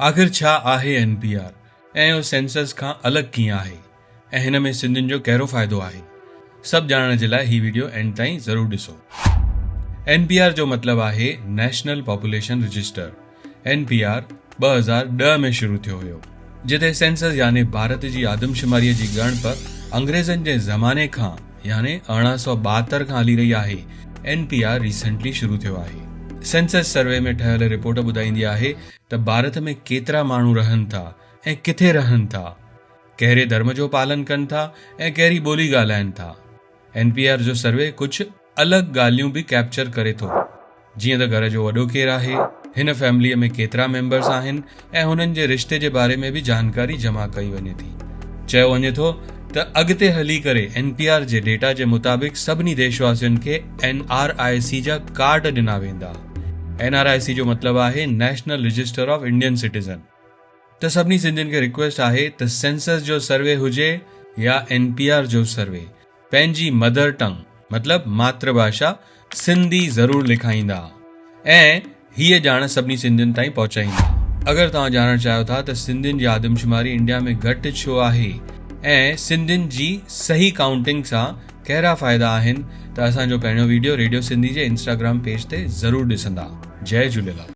آخر ڇا آهي اين پي آر ۽ اهو سينسس کان الڳ ڪيئن آهي ۽ هن ۾ سنڌين جو ڪهڙو فائدو آهي؟ سڀ ڄاڻڻ جي لاء هي ويڊيو اينڊ تائين ضرور ڏسو. اين پي آر جو مطلب آهي national population register. N P R 2010 ۾ شروع ٿيو هيو. جتي سينسس يعني ڀارت جي آدمشماريء جي ڳڻپ انگريزن جي زماني کان يعني 1872 کان هلي رهي آهي، اين پي آر ريسنٽلي شروع ٿيو آهي. سينسس سروي ۾ ٺهيل رپورٽ ٻڌائيندي آهي ته ڀارت ۾ ڪيترا ماڻهو رهن ٿا ۽ ڪٿي رهن ٿا، ڪهڙي ڌرم جو پالن ڪن ٿا ۽ ڪهڙي ٻولي ڳالهائين ٿا. اين پي آر جو سروي ڪجهه الڳ ڳالهيون به ڪيپچر ڪري ٿو جيئن ته گهر جو وڏو ڪير آهي، هن فيمليء ۾ ڪيترا ميمبرس آهن ۽ هنن جي رشتي جي باري ۾ به جانڪاري جمع ڪئي وڃي ٿي. چيو وڃي ٿو ته اڳتي هلي ڪري اين پي آر جي ڊيٽا جي مطابق سڀني ديشواسين کي اين آر I سي جا ڪارڊ ڏنا ويندا. اين آر I سي جو مطلب آهي national register of Indian citizen. ته سڀني سنڌين کي رڪويسٽ آهي ته سينسس جو سروي هجي يا اين پي آر جو سروي پنهنجي مدر ٽنگ مطلب ماتر ڀاشا سنڌي ضرور لکائيندا ۽ هيء ڄاڻ سڀني سنڌين تائين پهچائيندا. اگر توهان ڄاڻڻ چاهيو ٿا ته سنڌين جي آدمشماري انڊيا ۾ گهٽ ڇو آهي ۽ سنڌين جي صحيح ڪائونٽنگ سان ڪهڙا فائدا آهن ته اسان جو پهريون ويڊيو ريڊيو سنڌي جي انسٽاگرام پيج تي ضرور ڏسندا. جئي جهوليلال.